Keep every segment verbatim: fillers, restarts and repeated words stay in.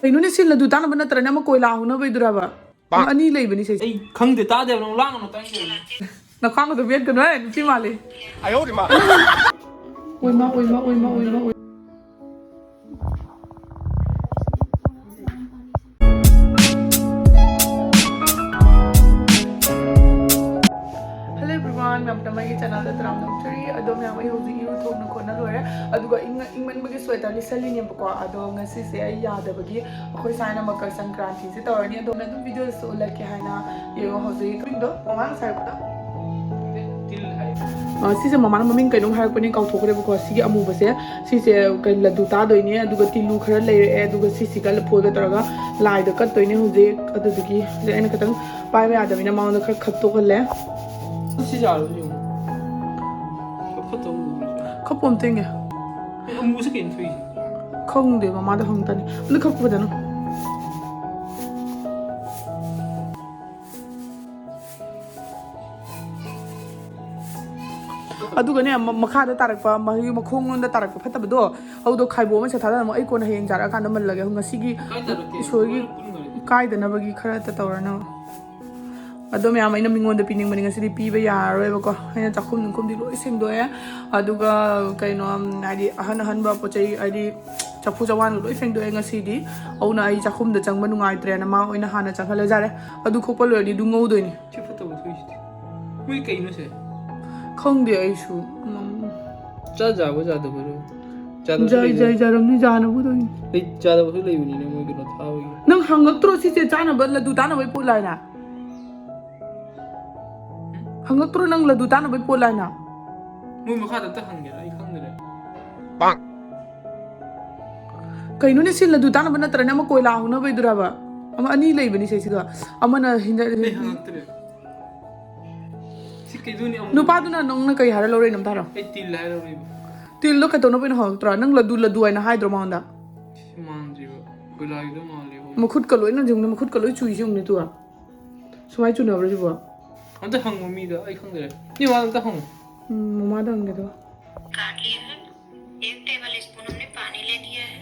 ꯀꯩꯅꯣꯅꯦ, ꯁꯤ ꯂꯗꯨ ꯇꯥꯅꯕ ꯅꯠꯇ꯭ꯔꯅꯦ ꯑꯃ ꯀꯣꯏꯂꯥ ꯍꯧꯅꯕꯩꯗꯨꯔꯕ? ꯑꯅꯤ ꯂꯩꯕꯅꯤ ꯁꯤꯁꯦ꯫ ꯑꯩ ꯈꯪꯗꯦ, ꯇꯥꯗꯦꯕ, ꯅꯪ ꯂꯥꯡꯒꯅꯨ, ꯇꯥꯅꯤꯡꯗꯦ꯫ ꯅꯈ꯭ꯋꯥꯡꯒꯗꯣ ꯃꯦꯠꯀꯅꯨ, ꯑꯦ, ꯅꯨꯄꯤ ꯃꯥꯜꯂꯤ꯫ ꯑꯣꯏꯃꯥ, ꯑꯣꯏꯃꯥ, ꯑꯣꯏꯃꯥ, ꯑꯣꯏꯃꯥ, ꯑꯣꯏꯃꯥ꯫ Hello everyone, ꯃꯌꯥꯝ ꯇꯝꯃꯒꯤ channelꯗ ꯇꯔꯥꯝꯅ ꯑꯣꯛꯆꯔꯤ꯫ ꯑꯗꯣ ꯃꯌꯥꯝ, ꯑꯩ ꯍꯧꯖꯤꯛ ꯏꯔꯨ ꯊꯣꯛꯅ ꯈꯣꯠꯅ ꯂꯣꯏꯔꯦ꯫ ꯑꯗꯨꯒ ꯏꯪ-, ꯏꯪꯃꯟꯕꯒꯤ sweater ꯂꯤꯠꯁꯜꯂꯤꯅꯦꯕꯀꯣ꯫ ꯑꯗꯣ ꯉꯁꯤꯁꯦ ꯑꯩ ꯌꯥꯗꯕꯒꯤ ꯑꯩꯈꯣꯏ ꯁꯥꯏꯅ ꯃꯀꯔ ꯁꯪꯀ꯭ꯔꯥꯟꯇꯤꯁꯦ ꯇꯧꯔꯅꯤ꯫ ꯑꯗꯣ ꯑꯗꯨꯝ videoꯗꯁꯨ ꯎꯠꯂꯛꯀꯦ ꯍꯥꯏꯅ ꯌꯦꯡꯉꯣ꯫ ꯍꯧꯖꯤꯛ ꯏꯪꯗꯣ ꯃꯃꯥꯡ ꯁꯥꯏꯕꯗꯣ꯫ ꯇꯤꯜ ꯍꯥꯏ꯫ ꯑ, ꯁꯤꯁꯦ ꯃꯃꯥꯅ ꯃꯃꯤꯡ ꯀꯩꯅꯣꯝ ꯍꯥꯏꯔꯛꯄꯅꯦ, ꯀꯥꯎꯊꯣꯛꯈ꯭ꯔꯦꯕꯀꯣ꯫ ꯁꯤꯒꯤ ꯑꯃꯨꯕꯁꯦ, ꯁꯤꯁꯦ ꯀꯩ, ꯂꯗꯨ ꯇꯥꯗꯣꯏꯅꯦ꯫ ꯑꯗꯨꯒ ꯇꯤꯜꯂꯨ ꯈꯔ ꯂꯩꯔꯛꯑꯦ꯫ ꯑꯗꯨꯒ ꯁꯤꯁꯤꯒ ꯂꯐꯣꯏꯒ ꯇꯧꯔꯒ ꯂꯥꯏꯗ ꯀꯠꯇꯣꯏꯅꯦ ꯍꯧꯖꯤꯛ꯫ ꯑꯗꯨꯗꯨꯒꯤ ꯍꯧꯖꯤꯛ ꯑꯩꯅ ꯈꯤꯇꯪ ꯄꯥꯏꯕ ꯌꯥꯗꯕꯅꯤꯅ ꯃꯉꯣꯟꯗ ꯈꯔ ꯈꯞꯇꯣꯛꯍꯜꯂꯦ꯫ ꯁꯤ ꯌꯥꯔꯣꯏ, ꯌꯦꯡꯉꯨ꯫ ꯈꯔ ꯐꯠꯇꯕ ꯎꯕ꯭ꯔꯥ? ꯈꯞꯄꯣ ꯑꯝꯇ ꯌꯦꯡꯒꯦ꯫ ꯑꯦ, ꯑꯃꯨꯕꯁꯦ ꯀꯩꯅꯣ ꯊꯣꯛꯏꯁꯦ? ꯈꯪꯗꯦ, ꯃꯃꯥꯗ ꯍꯪꯇꯅꯤ꯫ ꯑꯝꯇ ꯈꯞꯄꯨ ꯐꯖꯅ꯫ ꯑꯗꯨꯒꯅꯦ, ꯃ-, ꯃꯈꯥꯗ ꯇꯥꯔꯛꯄ, ꯃꯥꯒꯤ ꯃꯈꯣꯡꯂꯣꯝꯗ ꯇꯥꯔꯛꯄ ꯐꯠꯇꯕꯗꯣ, ꯑꯗꯨꯗꯣ ꯈꯥꯏꯕꯣꯛ ꯑꯃ ꯁꯦꯠꯊꯥꯗꯅ ꯑꯃꯨꯛ ꯑꯩ ꯀꯣꯟꯅ ꯍꯌꯦꯡ ꯆꯥꯔꯛꯑꯀꯥꯟꯗ ꯃꯜꯂꯒꯦ꯫ ꯉꯁꯤꯒꯤ ꯀꯥꯏ ꯇꯥꯔꯛꯀꯦ? ꯏꯁꯣꯔꯒꯤ ꯂꯣꯏꯅ ꯄꯨꯟꯈ꯭ꯔꯦ꯫ ꯀꯥꯏꯗꯅꯕꯒꯤ ꯈꯔꯇ ꯇꯧꯔꯅꯕ꯫ ꯑꯗꯣ ꯃꯌꯥꯝ, ꯑꯩꯅ ꯃꯤꯉꯣꯟꯗ ꯄꯤꯅꯤꯡꯕꯅꯤ, ꯉꯁꯤꯗꯤ ꯄꯤꯕ ꯌꯥꯔꯔꯣꯏꯕꯀꯣ꯫ ꯑꯩꯅ ꯆꯥꯛꯈꯨꯝ ꯅꯨꯡꯈꯨꯝꯗꯤ ꯂꯣꯏ ꯁꯦꯡꯗꯣꯛꯑꯦ꯫ ꯑꯗꯨꯒ ꯀꯩꯅꯣ, ꯎꯝ, ꯍꯥꯏꯗꯤ ꯑꯍꯟ ꯑꯍꯟꯕ ꯄꯣꯠ ꯆꯩ, ꯍꯥꯏꯗꯤ ꯆꯐꯨ ꯆꯋꯥꯟꯒ ꯂꯣꯏ ꯐꯦꯡꯗꯣꯛꯑꯦ ꯉꯁꯤꯗꯤ꯫ ꯑꯗꯨꯅ ꯑꯩ ꯆꯥꯛꯈꯨꯝꯗ ꯆꯪꯕ ꯅꯨꯡꯉꯥꯏꯇ꯭ꯔꯦꯅ ꯃꯥ ꯑꯣꯏꯅ ꯍꯥꯟꯅ ꯆꯪꯍꯜꯂꯖꯥꯔꯦ꯫ ꯑꯗꯨ ꯈꯣꯛꯄ ꯂꯣꯏꯔꯗꯤ ꯑꯗꯨ ꯉꯧꯗꯣꯏꯅꯤ꯫ ꯁꯤ ꯐꯠꯇꯕ ꯊꯣꯛꯏꯁꯤꯗꯤ꯫ ꯃꯣꯏ ꯀꯩꯅꯣ ꯁꯦ? ꯈꯪꯗꯦ ꯑꯩꯁꯨ꯫ ꯎꯝ꯫ ꯆꯥ ꯌꯥꯕ ꯌꯥꯗꯕꯔꯣ? ꯌꯥꯗꯕꯁꯨ ꯖꯥꯏ, ꯂꯩꯕ-, ꯖꯥꯏ, ꯖꯥꯔꯝꯅꯤ, ꯖꯥꯅꯕꯨ ꯇꯧꯅꯤ꯫ ꯂꯩ-, ꯌꯥꯗꯕꯁꯨ ꯂꯩꯕꯅꯤꯅꯦ, ꯃꯣꯏ ꯀꯩꯅꯣ ꯊꯥꯕꯒꯤ꯫ ꯅꯪ ꯍꯪꯉꯛꯇ꯭ꯔꯣ ꯁꯤꯁꯦ ꯆꯥꯅꯕ ꯂꯗꯨ ꯇꯥꯅꯕꯩ ꯄꯣꯠ ꯂꯥꯏꯅ? ꯍꯪꯉꯛꯇ꯭ꯔꯣ ꯅꯪ ꯂꯗꯨ ꯇꯥꯅꯕꯩ ꯄꯣꯠ ꯂꯥꯏꯅ? ꯃꯣꯏ ꯃꯈꯥꯗ ꯑꯝꯇ ꯍꯪꯒꯦ, ꯑꯩ ꯈꯪꯗ꯭ꯔꯦ꯫ ꯀꯩꯅꯣꯅꯦ, ꯁꯤ ꯂꯗꯨ ꯇꯥꯅꯕ ꯅꯠꯇ꯭ꯔꯅꯦ ꯑꯃ ꯀꯣꯏꯂꯥ ꯍꯧꯅꯕꯩꯗꯨꯔꯕ? ꯑꯃ ꯑꯅꯤ ꯂꯩꯕꯅꯤ ꯁꯤꯁꯤꯒ꯫ ꯑꯃꯅ ꯍꯤꯟꯖꯥꯡ-, ꯑꯩ ꯍꯪꯉꯛꯇ꯭ꯔꯦ꯫ ꯁꯤ ꯀꯩꯗꯨꯅꯤ ꯑꯃꯨꯛ? ꯅꯨꯄꯥꯗꯨꯅ ꯅꯪꯅ ꯀꯩ ꯍꯥꯏꯔ ꯂꯧꯔꯛꯏꯅꯣ ꯑꯝꯇ ꯍꯥꯏꯔꯣ? ꯑꯩ ꯇꯤꯜ ꯍꯥꯏꯔ ꯂꯧꯔꯛꯏꯕ꯫ ꯇꯤꯜꯗꯣ ꯀꯩꯗꯧꯅꯕꯩꯅꯣ ꯍꯪꯉꯛꯇ꯭ꯔꯥ? ꯅꯪ ꯂꯗꯨ ꯂꯗꯨ ꯍꯥꯏꯅ ꯍꯥꯏꯗ꯭ꯔꯣ ꯃꯉꯣꯟꯗ? ꯁꯤ ꯃꯥꯟꯗ꯭ꯔꯤꯕ꯫ ꯀꯣꯏꯂꯥꯒꯤꯗꯣ ꯃꯥꯜꯂꯦꯕ꯫ ꯃꯈꯨꯠꯀ ꯂꯣꯏꯅ ꯌꯦꯡꯉꯨꯅꯦ, ꯃꯈꯨꯠꯀ ꯂꯣꯏ ꯆꯨꯏꯁꯦ ꯌꯦꯡꯉꯨꯅꯦ ꯇꯨ꯫ ꯁꯨꯃꯥꯏꯅ ꯆꯨꯅꯕ꯭ꯔꯣ ꯁꯤꯕꯣ? ꯑꯝꯇ ꯍꯪꯉꯣ ꯃꯤꯗ, ꯑꯩ ꯈꯪꯗ꯭ꯔꯦ꯫ ꯅꯣꯏ ꯃꯥꯗ ꯑꯝꯇ ꯍꯪꯉꯣ꯫ ꯎꯝ, ꯃꯃꯥꯗ ꯍꯪꯒꯦ ꯑꯗꯨꯒ꯫ काट लिए हैं। एक टेबल स्पून हमने पानी ले लिया है।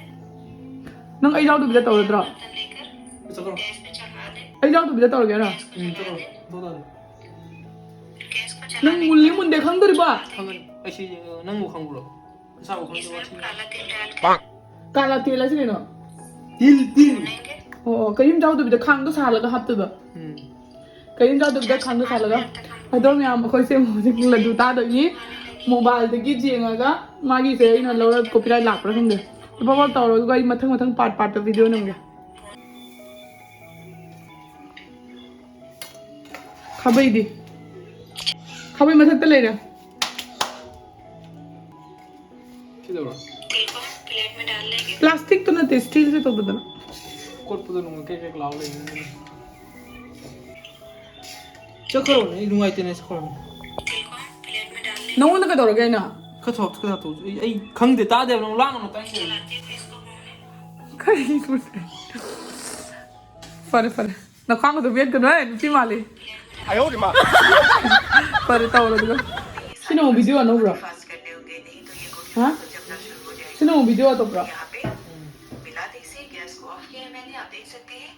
ꯅꯪ ꯑꯩ ꯌꯥꯎꯗꯕꯤꯗ ꯇꯧꯔꯗ꯭ꯔꯣ? चलो। ꯑꯩ ꯌꯥꯎꯗꯕꯤꯗ ꯇꯧꯔꯒꯦꯔꯣ? हम्म, चलो। दो दाल। ꯅꯪ ꯃꯨꯜꯂꯤ ꯃꯨꯟꯗꯦ ꯈꯪꯗꯣꯔꯤꯕꯣ? खंगन ऐसी नंगू खंगुलो। साबु खंगुलो। ꯀꯥꯂꯥ ꯇꯦꯜ ꯍꯥꯏꯁꯤ ꯀꯩꯅꯣ? तिल तिल। ꯑꯣ ꯑꯣ, ꯀꯔꯤꯝ ꯌꯥꯎꯗꯕꯤꯗ ꯈꯥꯡꯗꯣ ꯁꯥꯍꯜꯂꯒ ꯍꯥꯞꯇꯣꯏꯕ? हम्म। ꯀꯔꯤꯝ ꯌꯥꯎꯗꯕꯤꯗ ꯈꯥꯡꯗꯣ ꯁꯥꯍꯜꯂꯒ꯫ ꯑꯗꯣ ꯃꯌꯥꯝ, ꯑꯩꯈꯣꯏꯁꯦ ꯍꯧꯖꯤꯛ ꯂꯗꯨ ꯇꯥꯗꯣꯏꯅꯤ꯫ ꯃꯣꯕꯥꯏꯜꯗꯒꯤ ꯌꯦꯡꯉꯒ ꯃꯥꯒꯤꯁꯦ ꯑꯩꯅ ꯂꯧꯔ ꯀꯣꯄꯤꯔꯥꯏꯠ ꯂꯥꯛꯄ꯭ꯔꯥ ꯈꯪꯗꯦ꯫ ꯄꯞ ꯄꯞ ꯇꯧꯔꯣ, ꯑꯗꯨꯒ ꯑꯩ ꯃꯊꯪ ꯃꯊꯪ ꯄꯥꯔꯠ ꯄꯥꯔꯠꯇ ꯚꯤꯗꯤꯑꯣ ꯅꯝꯒꯦ꯫ ꯈꯥꯕꯩꯗꯤ? ꯈꯥꯕꯩ ꯃꯊꯛꯇ ꯂꯩꯔꯦ꯫ ꯁꯤꯗꯧꯔꯣ? ꯄ꯭ꯂꯥꯁꯇꯤꯛꯇꯨ ꯅꯠꯇꯦ, ꯁ꯭ꯇꯤꯜꯁꯦ ꯇꯧꯗꯗꯅ꯫ ꯀꯣꯠꯄꯗꯣ ꯅꯨꯡꯉꯥꯏ ꯀ꯭ꯔꯦꯛ ꯀ꯭ꯔꯦꯛ ꯂꯥꯎ ꯂꯩꯕꯅꯤꯅꯦ꯫ ꯆꯠꯈ꯭ꯔꯕꯅꯦ, ꯑꯩ ꯅꯨꯡꯉꯥꯏꯇꯦꯅꯦ, ꯆꯠꯈ꯭ꯔꯕꯅꯦ꯫ ꯅꯉꯣꯟꯗ ꯀꯩꯗꯧꯔꯒꯦ ꯑꯩꯅ? ꯈꯔ ꯊꯣꯛ ꯈꯔ ꯊꯣꯛ ꯑꯩ ꯑꯩ ꯈꯪꯗꯦ, ꯇꯥꯗꯦꯕ, ꯅꯪ ꯂꯥꯡꯒꯅꯨ, ꯇꯥꯅꯤꯡꯗꯦ꯫ ꯀꯔꯤꯅꯣ? ꯐꯔꯦ ꯐꯔꯦ, ꯅꯈ꯭ꯋꯥꯡꯒꯗꯣ ꯃꯦꯠꯀꯅꯨ ꯍꯦ, ꯅꯨꯄꯤ ꯃꯥꯜꯂꯤ꯫ 哎呦我的妈！ ꯐꯔꯦ, ꯇꯧꯔꯣ ꯑꯗꯨꯒ꯫ ꯁꯤꯅ ꯑꯃꯨꯛ ꯚꯤꯗꯤꯑꯣ ꯑꯅꯧꯕ꯭ꯔꯣ? ꯍꯥ? ꯁꯤꯅ ꯑꯃꯨꯛ ꯚꯤꯗꯤꯑꯣ ꯑꯇꯣꯞꯄ꯭ꯔꯣ? मिला दीजिए गैस को ऑफ किया है मैंने, आप देख सकते हैं।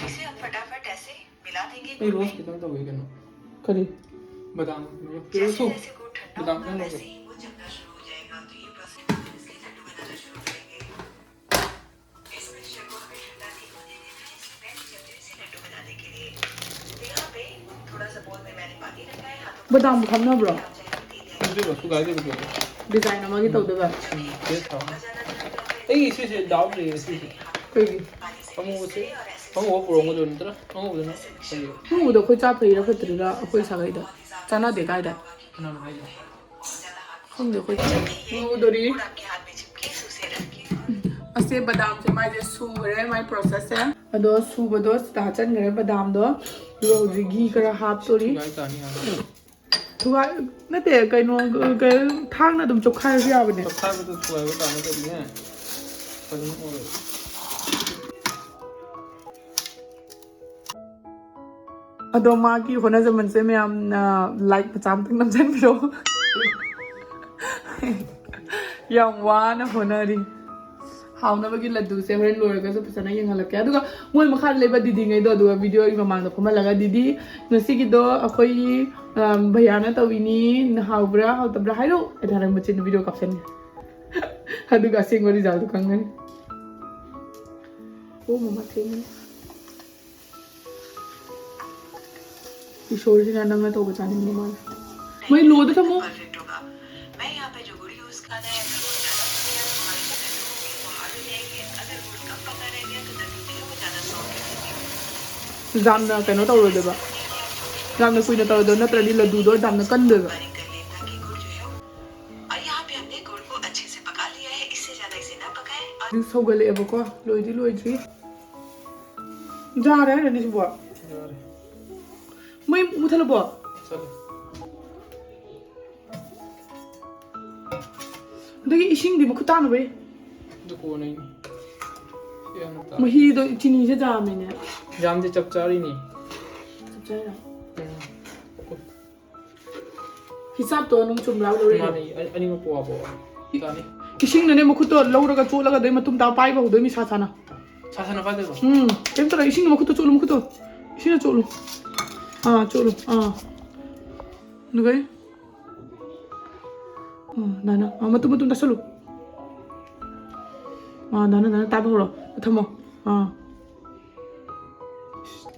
इसे हम फटाफट ऐसे मिला देंगे। ꯑꯩ ꯔꯣꯁ ꯈꯤꯇꯪ ꯇꯧꯒꯦ ꯀꯩꯅꯣ꯫ ꯀꯔꯤ? ꯕꯗꯥꯝ꯫ जैसे जैसे गुड़ ठंडा बदाम होगा, का वैसे लोग। ही वो जमना शुरू हो जाएगा। तो ये प्रोसेस इसके लड्डू बनाना शुरू करेंगे। इस मिक्सचर को हमें ठंडा नहीं होने देना है। इससे पहले जब जैसे लड्डू बनाने के लिए, तो यहाँ पे थोड़ा सा बोल में मैंने पानी रखा है, हाथों ꯕꯗꯥꯝ ꯍꯥꯞꯅꯕ꯭ꯔꯣ? ꯍꯧꯖꯤꯛ ꯁꯨꯒꯥꯏꯗꯦ ꯍꯧꯖꯤꯛ꯫ ꯗꯤꯖꯥꯏꯟ ꯑꯃꯒꯤ ꯇꯧꯗꯣꯏꯕ꯫ ꯇꯦꯁ ꯇꯧ꯫ ꯑꯩꯒꯤ ꯁꯤꯁꯦ ꯗꯥꯎꯠ ꯂꯩꯌꯦ ꯁꯤꯁꯦ꯫ ꯀꯩꯒꯤ? ꯑꯉꯧꯕꯁꯦ꯫ ꯑꯉꯧꯕ ꯄꯨꯔꯛꯑꯣ ꯅꯠꯇ꯭ꯔꯥ? ꯑꯉꯧꯕꯗꯨꯅ ꯐꯩꯌꯦ꯫ ꯑꯉꯧꯕꯗꯣ ꯑꯩꯈꯣꯏ ꯆꯥ ꯐꯩꯔꯥ ꯐꯠꯇ꯭ꯔꯤꯔꯥ ꯑꯩꯈꯣꯏ ꯁꯥꯒꯩꯗ? ꯆꯥꯟꯅꯗꯦ ꯀꯥꯏꯗ? ꯀꯅꯥꯅꯣ ꯍꯥꯏꯁꯦ? ꯈꯪꯗꯦ ꯑꯩꯈꯣꯏ ꯆꯥ꯫ ꯉꯧꯗꯣꯔꯤ꯫ ꯑꯁꯦ ꯕꯗꯥꯝꯁꯦ ꯃꯥꯏꯁꯦ ꯁꯨꯈ꯭ꯔꯦ, ꯃꯥꯏ ꯄ꯭ꯔꯣꯁꯦꯁꯁꯦ꯫ ꯑꯗꯣ ꯁꯨꯕꯗꯣ ꯁꯤꯗ ꯍꯥꯞꯆꯤꯟꯈ꯭ꯔꯦ ꯕꯗꯥꯝꯗꯣ꯫ ꯑꯗꯨꯒ ꯍꯧꯖꯤꯛ ꯘꯤ ꯈꯔ ꯍꯥꯞꯇꯣꯔꯤ꯫ ꯁꯨꯒꯥꯏ ꯇꯥꯅꯤ ꯍꯥꯏꯕ꯫ ꯊꯨꯒꯥꯏ-, ꯅꯠꯇꯦ, ꯀꯩꯅꯣ, ꯀꯩꯅꯣ, ꯊꯥꯡꯅ ꯑꯗꯨꯝ ꯆꯣꯛꯈꯥꯏꯔꯁꯨ ꯌꯥꯕꯅꯦ꯫ ꯆꯞ ꯆꯥꯕꯗ ꯊꯨꯒꯥꯏꯕ ꯇꯥꯔꯒꯗꯤꯅꯦ ꯐꯖꯅ ꯑꯣꯏꯔꯣꯏ꯫ ꯑꯗꯣ ꯃꯥꯒꯤ ꯍꯣꯠꯅꯖꯃꯟꯁꯦ ꯃꯌꯥꯝꯅ ꯂꯥꯏꯛ ꯃꯆꯥ ꯑꯝꯇꯪ ꯅꯝꯖꯟꯕꯤꯔꯣ꯫ ꯌꯥꯝ ꯋꯥꯅ ꯍꯣꯠꯅꯔꯤ꯫ ꯍꯥꯎꯅꯕꯒꯤ ꯂꯗꯨꯁꯦ ꯍꯣꯔꯦꯟ ꯂꯣꯏꯔꯒꯁꯨ ꯐꯖꯅ ꯌꯦꯡꯍꯜꯂꯛꯀꯦ꯫ ꯑꯗꯨꯒ ꯃꯣꯏ ꯃꯈꯥꯗ ꯂꯩꯕ ꯗꯤꯗꯤꯉꯩꯗꯣ, ꯑꯗꯨꯒ ꯚꯤꯗꯤꯑꯣꯒꯤ ꯃꯃꯥꯡꯗ ꯐꯝꯍꯜꯂꯒ, "ꯗꯤꯗꯤ, ꯉꯁꯤꯒꯤꯗꯣ ꯑꯩꯈꯣꯏꯒꯤ, ꯑꯝ, ꯚꯩꯌꯥꯅ ꯇꯧꯏꯅꯤ, ꯍꯥꯎꯕ꯭ꯔꯥ ꯍꯥꯎꯇꯕ꯭ꯔꯥ ꯍꯥꯏꯔꯣ" ꯍꯥꯏꯅ ꯍꯥꯏꯔꯒ ꯃꯆꯤꯟꯗ ꯚꯤꯗꯤꯑꯣ ꯀꯥꯞꯁꯟꯒꯦ꯫ ꯑꯗꯨꯒ ꯑꯁꯦꯡꯕ ꯔꯤꯖꯜꯗꯨ ꯈꯪꯒꯅꯤ꯫ ꯑꯣ, ꯃꯃꯥ ꯊꯦꯡꯉꯦ꯫ ꯏꯁꯣꯔꯁꯤꯅ ꯅꯪꯅ ꯇꯧꯕ ꯆꯥꯅꯤꯡꯕ ꯃꯥꯜꯂꯦ꯫ ꯃꯩ ꯂꯣꯗ ꯊꯝꯃꯣ꯫ मैं यहाँ पे जो गुड़ यूज़ कर रहे हैं, अगर वो ज़्यादा पतली है, तो हमारे जो लड्डू होंगे, वो हार्ड हो जाएंगे। अगर गुड़ कम पका रह गया, तो लड्डू जो है, वो ज़्यादा सॉफ्ट हो जाएंगे। ꯌꯥꯝꯅ ꯀꯩꯅꯣ ꯇꯧꯔꯣꯏꯗꯣꯏꯕ, ꯌꯥꯝꯅ ꯀꯨꯏꯅ ꯇꯧꯔꯣꯏꯗꯣꯏꯕ, ꯅꯠꯇ꯭ꯔꯗꯤ ꯂꯗꯨꯗꯣ ꯌꯥꯝꯅ ꯀꯟꯗꯣꯏꯕ꯫ बारीक कर लें, ताकि गुड़ जो है, वो, और यहाँ पे हमने गुड़ को अच्छे से पका लिया है। इससे ज़्यादा इसे ना पकाएं। और ꯑꯗꯨ ꯁꯧꯒꯠꯂꯛꯑꯦꯕꯀꯣ, ꯂꯣꯏꯗꯤ ꯂꯣꯏꯗ꯭ꯔꯤ꯫ ꯌꯥꯔꯦ ꯍꯥꯏꯔꯅꯤ ꯁꯤꯕꯣ? ꯌꯥꯔꯦ꯫ ꯃꯩ ꯃꯨꯊꯠꯂꯕꯣ? ꯆꯠꯂꯦ꯫ ꯑꯗꯒꯤ ꯏꯁꯤꯡꯗꯤ ꯃꯈꯨꯠ ꯇꯥꯅꯕꯩ꯫ ꯑꯗꯨ ꯀꯣꯟꯅꯩꯅꯤ꯫ ꯌꯥꯝꯅ ꯇꯥ-, ꯃꯍꯤꯗꯣ ꯆꯤꯅꯤꯁꯦ ꯌꯥꯝꯃꯤꯅꯦ꯫ ꯌꯥꯝꯗꯦ, ꯆꯞ ꯆꯥꯔꯤꯅꯤ꯫ ꯆꯞ ꯆꯥꯔꯤꯔꯣ? ꯎꯝ꯫ ꯍꯤꯁꯥꯞꯇꯣ ꯅꯪ ꯆꯨꯝꯕ꯭ꯔꯥ ꯂꯧꯔꯤꯗꯣ? ꯃꯥꯅꯦ, ꯑ-, ꯑꯅꯤꯃꯛ ꯄꯣꯛꯑꯕꯣ? ꯇꯥꯅꯤ꯫ ꯏꯁꯤꯡꯅꯅꯦ ꯃꯈꯨꯠꯇꯣ ꯂꯧꯔꯒ ꯆꯣꯠꯂꯒ ꯑꯗꯩ ꯃꯇꯨꯝ ꯇꯥꯕ ꯄꯥꯏꯕ ꯍꯧꯗꯣꯏꯅꯤ ꯁꯥ ꯁꯥꯅ꯫ ꯁꯥ ꯁꯥꯅ ꯄꯥꯏꯗꯣꯏꯕ? ꯎꯝ, ꯀꯩꯝ ꯇꯧꯔꯣꯏ, ꯏꯁꯤꯡꯗꯣ ꯃꯈꯨꯠꯇꯣ ꯆꯣꯠꯂꯨ, ꯃꯈꯨꯠꯇꯣ꯫ ꯏꯁꯤꯡꯅ ꯆꯣꯠꯂꯨ꯫ ꯑꯥ, ꯆꯣꯠꯂꯨ, ꯑꯥ꯫ ꯑꯗꯨꯒ ꯑꯥ, ꯅꯥꯅ꯫ ꯑꯥ, ꯃꯇꯨꯝ, ꯃꯇꯨꯝ ꯇꯥꯁꯜꯂꯨ꯫ ꯑꯥ, ꯅꯥꯅ, ꯅꯥꯅ ꯇꯥꯕ ꯍꯧꯔꯣ꯫ ꯊꯝꯃꯣ꯫ ꯑꯥ꯫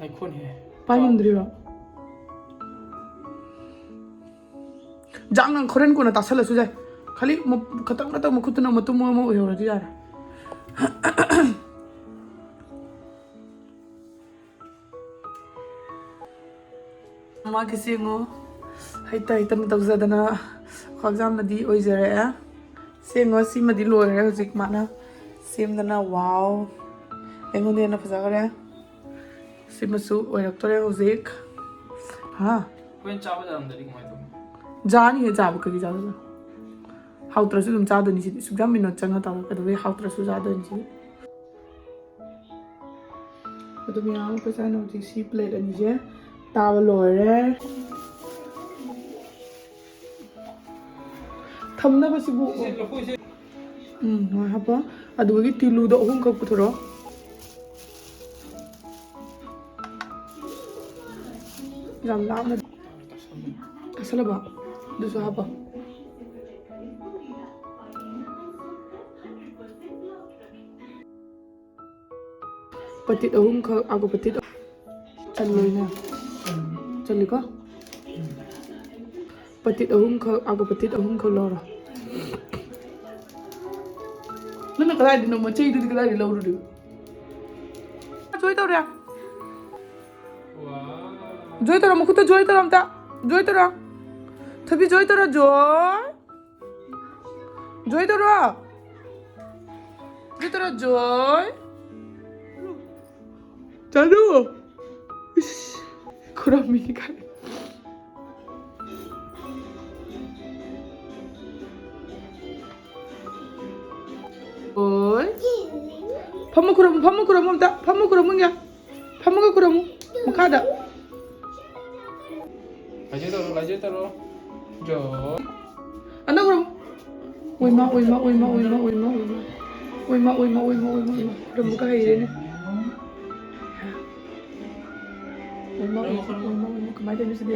ꯂꯩꯈꯣꯟꯍꯦ꯫ ꯄꯥꯏ ꯉꯝꯗ꯭ꯔꯤꯔꯣ? ꯖꯥꯡ ꯅꯪ ꯍꯣꯔꯦꯟ ꯀꯣꯟꯅ ꯇꯥꯁꯜꯂꯁꯨ ꯌꯥꯏ꯫ ꯈꯂꯤ ꯃ-, ꯈꯇꯪ ꯈꯇꯪ ꯃꯈꯨꯠꯇꯨꯅ ꯃꯇꯨꯝ ꯑꯃ ꯑꯣꯏꯍꯧꯔꯗꯤ ꯌꯥꯔꯦ꯫ ꯃꯥꯒꯤ ꯁꯦꯡꯉꯣ꯫ ꯍꯩꯇ ꯍꯩꯇꯅ ꯇꯧꯖꯗꯅ ꯈ꯭ꯋꯥꯡꯖꯥꯝꯅꯗꯤ ꯑꯣꯏꯖꯔꯛꯑꯦ꯫ ꯁꯦꯡꯉꯣ, ꯁꯤꯃꯗꯤ ꯂꯣꯏꯔꯦ ꯍꯧꯖꯤꯛ ꯃꯥꯅ ꯁꯦꯝꯗꯅ꯫ ꯋꯥꯎ! ꯑꯩꯉꯣꯟꯗ ꯍꯦꯟꯅ ꯐꯖꯈ꯭ꯔꯦ꯫ ꯁꯤꯃꯁꯨ ꯑꯣꯏꯔꯛꯇꯣꯔꯦ ꯍꯧꯖꯤꯛ꯫ ꯍꯥ? ꯍꯣꯔꯦꯟ ꯆꯥꯕ ꯌꯥꯔꯝꯗ꯭ꯔꯗꯤ ꯀꯃꯥꯏꯅ ꯇꯧꯅꯤ? ꯌꯥꯅꯤꯌꯦ ꯆꯥꯕ, ꯀꯩꯒꯤ ꯆꯥꯗꯣꯏꯅꯣ? ꯍꯥꯎꯇ꯭ꯔꯁꯨ ꯑꯗꯨꯝ ꯆꯥꯗꯣꯏꯅꯤ ꯁꯤꯗꯤ꯫ ꯁꯨꯛꯌꯥꯝ ꯃꯤꯅꯣꯠ ꯆꯪꯉ ꯇꯧꯔ ꯀꯩꯗꯧꯕꯩ ꯍꯥꯎꯇ꯭ꯔꯁꯨ ꯆꯥꯗꯣꯏꯅꯤ ꯁꯤꯗꯤ? ꯑꯗꯨ ꯃꯌꯥꯝ ꯑꯩꯈꯣꯏ ꯆꯥꯅ ꯍꯧꯖꯤꯛ ꯁꯤ ꯄ꯭ꯂꯦꯠ ꯑꯅꯤꯁꯦ ꯇꯥꯕ ꯂꯣꯏꯔꯦ꯫ ꯊꯝꯅꯕꯁꯤꯕꯨ ꯁꯤ ꯂꯐꯣꯏꯁꯦ꯫ ꯎꯝ, ꯍꯣꯏ, ꯍꯥꯞꯄꯣ꯫ ꯑꯗꯨꯒꯤ ꯇꯤꯜꯂꯨꯗꯣ ꯑꯍꯨꯝꯈꯛ ꯄꯨꯊꯣꯔꯛꯑꯣ꯫ ꯌꯥꯝ ꯂꯥꯞꯅ꯫ ꯇꯥꯁꯜꯂꯕꯣ? ꯑꯗꯨꯁꯨ ꯍꯥꯞꯄꯣ꯫ ꯄꯇꯤꯠ ꯑꯍꯨꯝꯈꯛ, ꯑꯥꯒꯨ ꯄꯇꯤꯠ ꯆꯜꯂꯣꯏꯅꯦ꯫ ꯆꯜꯂꯤꯀꯣ? ꯄꯇꯤꯠ ꯑꯍꯨꯝꯈꯛ, ꯑꯥꯒꯨ ꯄꯇꯤꯠ ꯑꯍꯨꯝꯈꯛ ꯂꯧꯔꯣ꯫ ꯅꯪꯅ ꯀꯗꯥꯏꯗꯅꯣ ꯃꯆꯩꯗꯨꯗꯤ ꯀꯗꯥꯏꯗ ꯂꯧꯔꯨꯔꯤꯕ? ꯖꯣꯏ ꯇꯧꯔꯦ꯫ ꯖꯣꯏ ꯇꯧꯔꯣ, ꯃꯈꯨꯠꯇ ꯖꯣꯏ ꯇꯧꯔꯣ ꯑꯝꯇ꯫ ꯖꯣꯏ ꯇꯧꯔꯣ꯫ ꯊꯣꯏꯕꯤ ꯖꯣꯏ ꯇꯧꯔꯣ, ꯖꯣꯏ꯫ ꯖꯣꯏ ꯇꯧꯔꯣ꯫ ꯖꯣꯏ ꯇꯧꯔꯣ, ꯖꯣꯏ꯫ ꯆꯥꯅꯨ꯫ ꯏꯁ, ꯈꯨꯔꯝꯃꯤ ꯀꯥꯏ꯫ ꯑꯣꯏ꯫ ꯐꯝꯃ ꯈꯨꯔꯝꯃꯨ, ꯐꯝꯃ ꯈꯨꯔꯝꯃꯨ ꯑꯝꯇ꯫ ꯐꯝꯃ ꯈꯨꯔꯝꯃꯨ ꯏꯟꯗꯤꯌꯥ꯫ ꯐꯝꯃꯒ ꯈꯨꯔꯝꯃꯨ꯫ ꯃꯈꯥꯗ꯫ ꯂꯥꯏꯖꯣꯏ ꯇꯧꯔꯣ, ꯂꯥꯏꯖꯣꯏ ꯇꯧꯔꯣ꯫ ꯖꯣ꯫ ꯑꯅꯧꯕꯔꯣ? ꯑꯣꯏꯃ, ꯑꯣꯏꯃ, ꯑꯣꯏꯃ, ꯑꯣꯏꯃ, ꯑꯣꯏꯃ, ꯑꯣꯏꯃ꯫ ꯑꯣꯏꯃ, ꯑꯣꯏꯃ, ꯑꯣꯏꯃ, ꯑꯣꯏꯃ, ꯑꯣꯏꯃ꯫ ꯔꯝꯕꯨꯀ ꯍꯩꯔꯦꯅꯦ꯫ ꯑꯣꯏꯃ, ꯑꯣꯏꯃ, ꯑꯣꯏꯃ, ꯑꯣꯏꯃ꯫ ꯀꯃꯥꯏꯅ ꯇꯧꯔꯤꯅꯣ ꯁꯤꯗꯤ?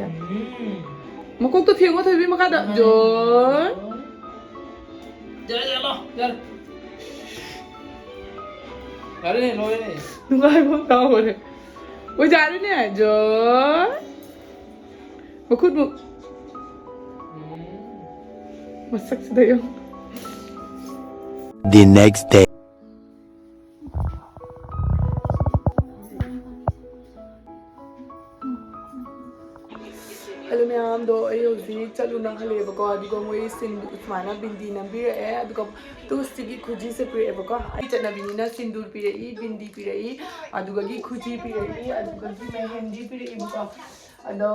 ꯃꯀꯣꯛꯇꯣ ꯊꯦꯡꯉꯣ, ꯊꯣꯏꯕꯤ, ꯃꯈꯥꯗ꯫ ꯖꯣꯏ꯫ ꯌꯥꯔꯦ, ꯌꯥꯔꯦ, ꯂꯥꯎ, ꯌꯥꯔꯦ꯫ ꯌꯥꯔꯦꯅꯦ, ꯂꯣꯏꯔꯦꯅꯦ꯫ ꯅꯨꯡꯉꯥꯏꯕ ꯑꯃ ꯀꯥꯎꯈꯔꯦ꯫ ꯑꯣꯏꯖꯥꯔꯤꯅꯦ, ꯖꯣꯏ꯫ ꯃꯈꯨꯠꯃꯨꯛ꯫ ꯃꯁꯛꯁꯤꯗ ꯌꯦꯡꯉꯨ꯫ The next day. ꯍꯜꯂꯣ ꯃꯌꯥꯝꯗꯣ, ꯑꯩ ꯍꯧꯖꯤꯛ ꯆꯠꯂꯨꯅ ꯍꯜꯂꯛꯑꯦꯕꯀꯣ꯫ ꯑꯗꯨꯒ ꯃꯣꯏ ꯁꯤꯟꯗꯨ ꯁꯨꯃꯥꯏꯅ ꯕꯤꯟꯗꯤ ꯅꯝꯕꯤꯔꯛꯑꯦ꯫ ꯑꯗꯨꯒ ꯇꯨꯁꯇꯤꯒꯤ ꯈꯨꯖꯤꯁꯦ ꯄꯤꯔꯛꯑꯦꯕꯀꯣ꯫ ꯑꯩ ꯆꯠꯅꯕꯤꯅꯤꯅ ꯁꯤꯟꯗꯨꯔ ꯄꯤꯔꯛꯏ, ꯕꯤꯟꯗꯤ ꯄꯤꯔꯛꯏ, ꯑꯗꯨꯒꯒꯤ ꯈꯨꯖꯤ ꯄꯤꯔꯛꯏ, ꯑꯗꯨꯒꯒꯤ ꯃꯦꯍꯦꯟꯗꯤ ꯄꯤꯔꯛꯏꯕꯀꯣ꯫ ꯑꯗꯣ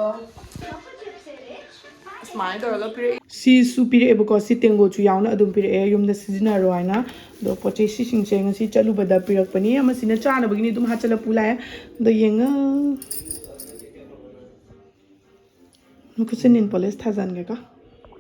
ꯁꯨꯃꯥꯏꯅ ꯇꯧꯔꯒ ꯄꯤꯔꯛꯏ꯫ ꯁꯤꯁꯨ ꯄꯤꯔꯛꯑꯦꯕꯀꯣ꯫ ꯁꯤ ꯇꯦꯡꯒꯣꯠꯁꯨ ꯌꯥꯎꯅ ꯑꯗꯨꯝ ꯄꯤꯔꯛꯑꯦ, ꯌꯨꯝꯗ ꯁꯤꯖꯤꯟꯅꯔꯣ ꯍꯥꯏꯅ꯫ ꯑꯗꯣ ꯄꯣꯠ ꯆꯩ ꯁꯤꯁꯤꯡꯁꯦ ꯉꯁꯤ ꯆꯠꯂꯨꯕꯗ ꯄꯤꯔꯛꯄꯅꯤ꯫ ꯑꯃꯁꯤꯅ ꯆꯥꯅꯕꯒꯤꯅꯤ, ꯑꯗꯨꯝ ꯍꯥꯠꯆꯜꯂ ꯄꯨ ꯂꯥꯛꯑꯦ꯫ ꯑꯗꯣ ꯌꯦꯡꯉꯣ꯫ ꯃꯈꯨꯠꯁꯦ ꯅꯦꯜ ꯄꯣꯂꯤꯁ ꯊꯥꯖꯟꯒꯦꯀꯣ꯫